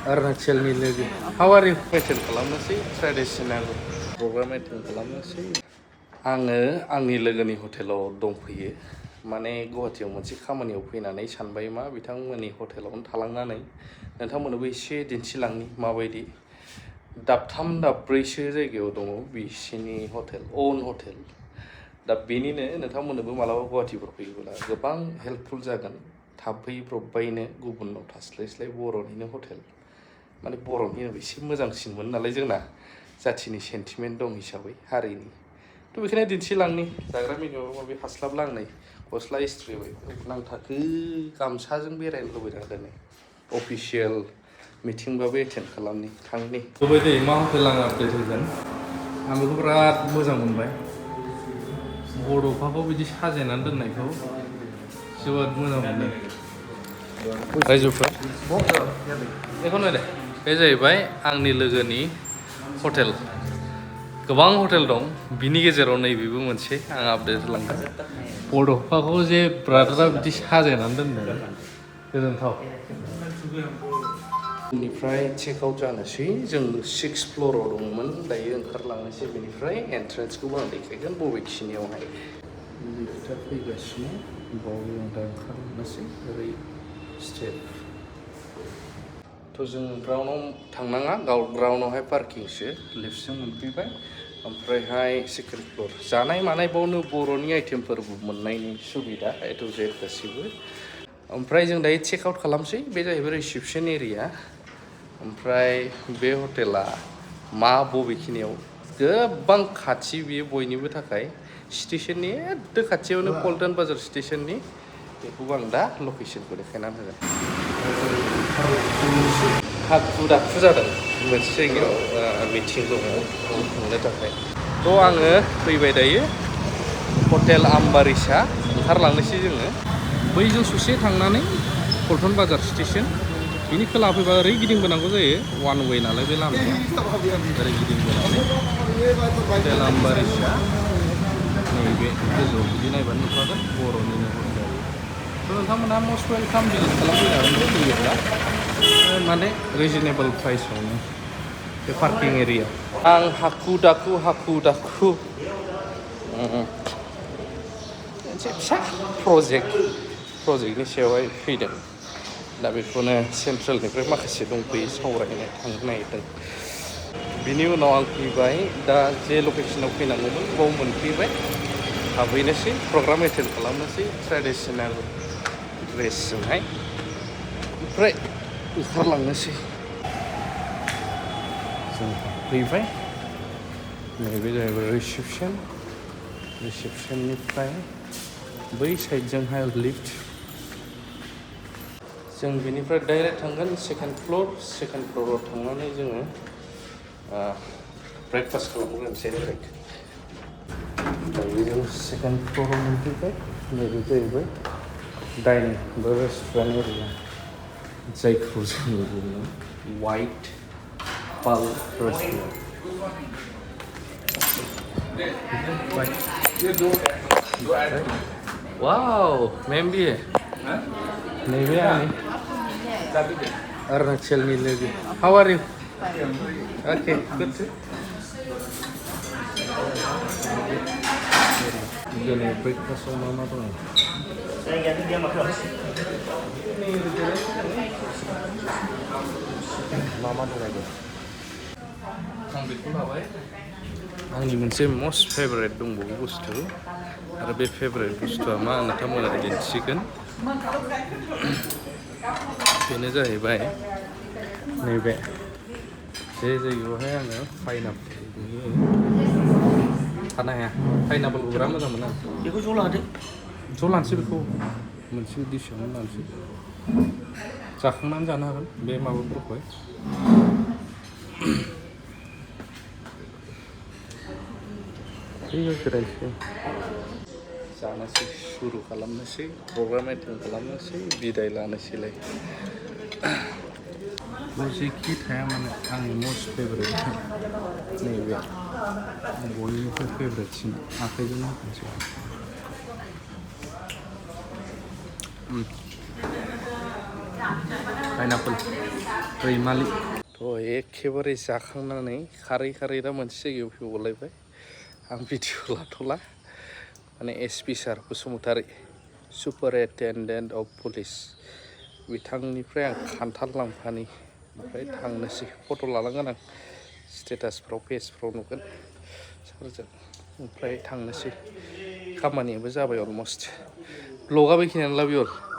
अरुणाचलनि लोगो how are U attend खालामनोसै ट्रेडिसनेल प्रग्राम एटेन्ड खालामनोसै आङो आंनि लोगोनि हटेलाव दंफैयो माने गुवाहाटीयाव मोनसे खामानियाव फैनानै सानबाय मा बिथांमोननि हटेलावनो थालांनानै नोंथांमोननोबो एसे दिन्थिलांनि माबायदि दाबथाम दाब्रैसो जायगायाव दङ बिसिनि हटेल ओन हटेल दा बेनिनो नोंथांमोननोबो मालाबा गुवाहाटीफोराव फैयोब्ला गोबां हेल्पफुल जागोन थाबैब्रबबायनो गुबुनाव थास्लायस्लाय बर'निनो हटेल माने बर'नि एसे मोजांसिनमोन नालाय जोंना जाथिनि सेन्टिमेन्ट दं हिसाबै हारिनि थ' बेखायनो दिन्थिलांनि जाग्रा मेनु माबा माबि हास्लाबलांनाय गस्ला इस्ट्रि नांथाखो गामसाजों बेरायनो लुबैदों आरो नै अफिसियेल मिटिंबाबो एटेन्ड खालामनि थांनि बेबायदि मा हटेल आं आपडेट होगोन आं बेखौ बिराद मोजां मोनबाय बड'फाखौ बिदि साजायनानै दोननायखौ जोबोद मोजां मोनदों रायजोफोर बेखौ नायदे बे जाहैबाय आंनि लोगोनि हटेल गोबां हटेल दं बिनि गेजेराव नैबेबो मोनसे आं आपडेट होलांगोन बड'फाखौ जे ब्रादारा बिदि साजायनानै दोनदों गोजोनथाव बेनिफ्राय चेक आउट जानोसै जों 6th फ्ल'राव दंमोन दायो ओंखारलांनोसै बेनिफ्राय एन्ट्रेन्सखौबो आं देखायगोन बबेखिनियावहाय लिफ्टआ फैगासिनो बाव जों दा ओंखारलांनोसै ओरै स्टेप थ' जों ग्राउन्डआव थांनाङा ग्राउन्डआवहाय पार्किंसो लिफ्टजों मोनफैबाय ओमफ्रायहाय 2nd फ्ल'र जानाय मानाय बावनो बर'नि आइटेमफोरबो मोननायनि सुबिदा ए टु जेड गासिबो ओमफ्राय जों दायो चेक आउट खालामसै बे जाहैबाय रिसेपसन एरिया ओमफ्राय बे हटेला मा बबेखिनियाव गोबां खाथि बियो बयनिबो थाखाय स्टेशननि एकदो खाथियावनो पल्टन बाजार स्टेशननि बेखौबो आं दा लकेसनखौ देखायनानै होगोन हाखु दाखु जादों मोनसे जायगायाव मिटिं दङ थांनो थाखाय थ' आङो फैबाय दायो हटेल आम्बारिसा ओंखारलांनोसै जोङो बैजों ससे थांनानै पल्टन बाजार स्टेशन बिनि खोला फैबा ओरै गिदिंबोनांगौ जायो वान वे नालाय बे लामाया ओरै गिदिंबोनानै हटेल आम्बारिसा नैबे गोजौआव बिदि नायबानो नुखागोन बर'निनो हटेल थ' नोंथांमोनहा मस्ट वेलकाम भिजिट खालामफैनो हागोन फैयोब्ला माने रिजनेबल प्राइसआवनो बे पार्किं एरिया आं हाखु दाखु मोनसे फिसा प्रजेक्टनि सायावहाय फैदों दा बेखौनो सेन्ट्रेलनिफ्राय माखासे दंफैयो सावरायनो थांनो नागिरदों बिनि उनाव आं फैबाय दा जे लकेसनाव फैनांगौमोन बाव मोनफैबाय हाबहैनोसै प्रग्राम एटेन्ड खालामनोसै ट्रेडिसनेल ड्रेसजोंहाय ओमफ्राय ओंखारलांनोसै जों फैबाय नैबे जाहैबाय रिसेपसननिफ्राय बै साइडजोंहाय लिफ्ट जों बेनिफ्राय डाइरेक्ट थांगोन 2nd फ्ल'राव थांनानै जोङो ब्रेकफास्ट खालामग्रोनोसै डाइरेक्ट दायो जों 2nd फ्ल'राव मोनफैबाय नैबे जाहैबाय डाइनिं बा रेस्टुरेन्ट एरिया जायखौ जोङो बुङो white pal restaurant wow ma'am भी है नैबे आंनि अरुणाचलनि लोगो how are you okay good दिनै ब्रेकफास्टआव मा दङ मा दङ आं बेखौ लाबाय आंनि मोनसे मस्ट फेभारेट दंबावो बुस्थु आरो बे फेभारेट बुस्थुआ मा नोंथांमोना दिन्थिगोन बेनो जाहैबाय नैबे जे जायगायावहाय आङो पाइनापोल थानो हाया पाइनापोलखौ बिराद मोजां मोनो आं बेखौ ज' लानोसै बेखौ मोनसे डिसावनो लानोसै जाखांनानै जानो हागोन बे माबाफोरखौहाय जिरायनोसै जानोसै सुरु खालामनोसै प्रग्राम एटेन्ड खालामनोसै बिदाय लानोसैलाय जेखि थाया माने आंनि मस्ट फेभारेट नैबे बयनिफ्राय फेभारेटसिन आखाइजोंनो होनोसै पाइनापोल रैमालि थ' एखेबारे जाखांनानै खारै दा मोनसे जायगायाव फैबावलायबाय आं भिडिअ लाथ'ला माने SP sir Basumatary superintendent of police बिथांनिफ्राय आं खान्थाल लांफानि ओमफ्राय थांनोसै फट' लालांगोन आं स्टेटासफ्राव पेजफ्राव नुगोन सारजों ओमफ्राय थांनोसै खामानियाबो जाबाय अलमस्ट ब्लगा बेखिनियानो लाभ इउ अल